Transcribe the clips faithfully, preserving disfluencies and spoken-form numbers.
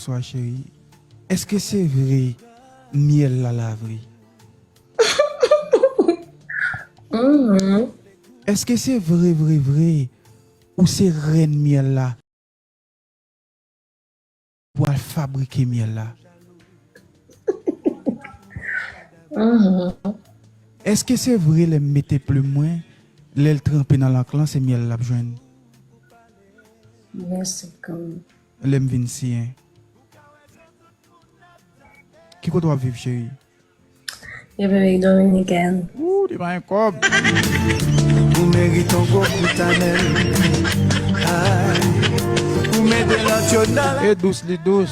Bonswa cheri. Èske se vre myèl la la vre? Mhm. Èske se vre vre vre ou se rèn myèl la? Pou al fabrike myèl la. Mhm. Èske se vre lè m mete plim mwen, lè l tranpe nan lank lan, se myèl l ap jwenn? Mèsi kanmenm. Lè m vin siyen. Ki kote w ap viv, cheri? Repiblik Dominikèn. Ou, li pa gen kòb. Ou merite yon gwo kout anèl. Ay, ou mete lòt yo nan la. E dous li dous.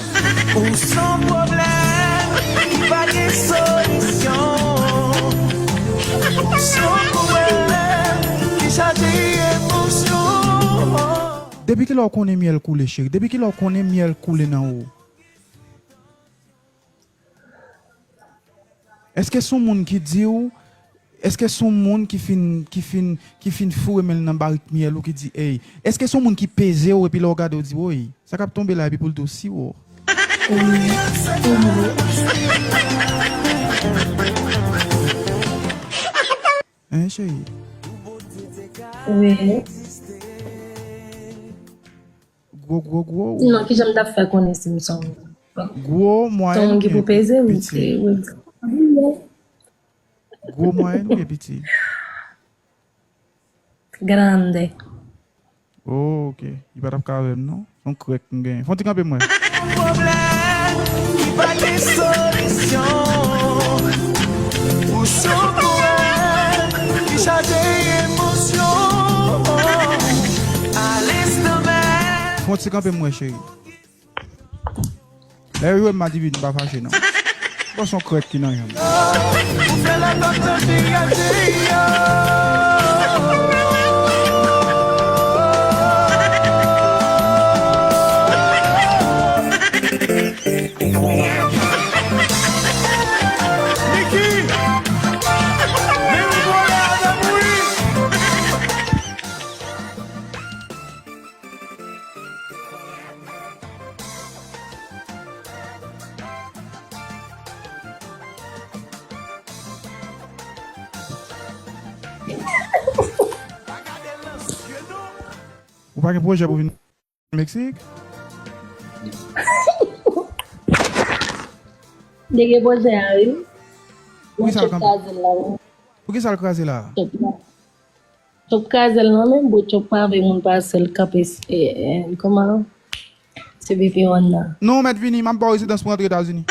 Ou se yon pwoblèm ki pa gen solisyon. Ou se yon pwoblèm ki chaje emosyon. Depi kilè w konnen myèl koule, cheri? Depi kilè w konnen myèl koule nan ou? Èske se yon moun ki di w, èske se yon moun ki fin, ki fin, ki fin foure men l nan barik myèl ou ki di, ey? Èske se yon moun ki peze w epi lè w gade w di, woy, sa k ap tonbe la epi pou l di w siwo? Hein, cheri? Wi. Gwo, gwo, gwo. Non, kijan m t ap fè konnen si m se yon Gwo, se yon mwayèn moun ki pou peze m? piti? Gwo, mwayèn oubyen piti? Grande. Oh, ok. Li pa t ap ka wè m non. Se yon krèk m genyen. Fè yon ti kanpe m wè. Pwoblèm ki pa gen solisyon. Ou se yon pwoblèm ki chaje emosyon. Alèz nan men. Fè yon ti kanpe m wè, cheri. Lè yo jwe m, Madivine, m pa fache non. Bon, se yon krèk ki nan janm. Ou fè latann nan diraje yo. Niki, men ou vole avè m wi. Ou pa gen pwojè pou vin Meksik? Te gen pwojè a wi. Pou ki sa l Chòp kanpe? Kraze l la wi. Pou ki sa l kraze la? Chòp la. Chòp kraze l non, men bon, Chòp pa vle moun pase l kanpe, eh, eh, kòman? Se B P one nan. Non, ou mèt vini, m ap ba w rezidans pou antre Etazini.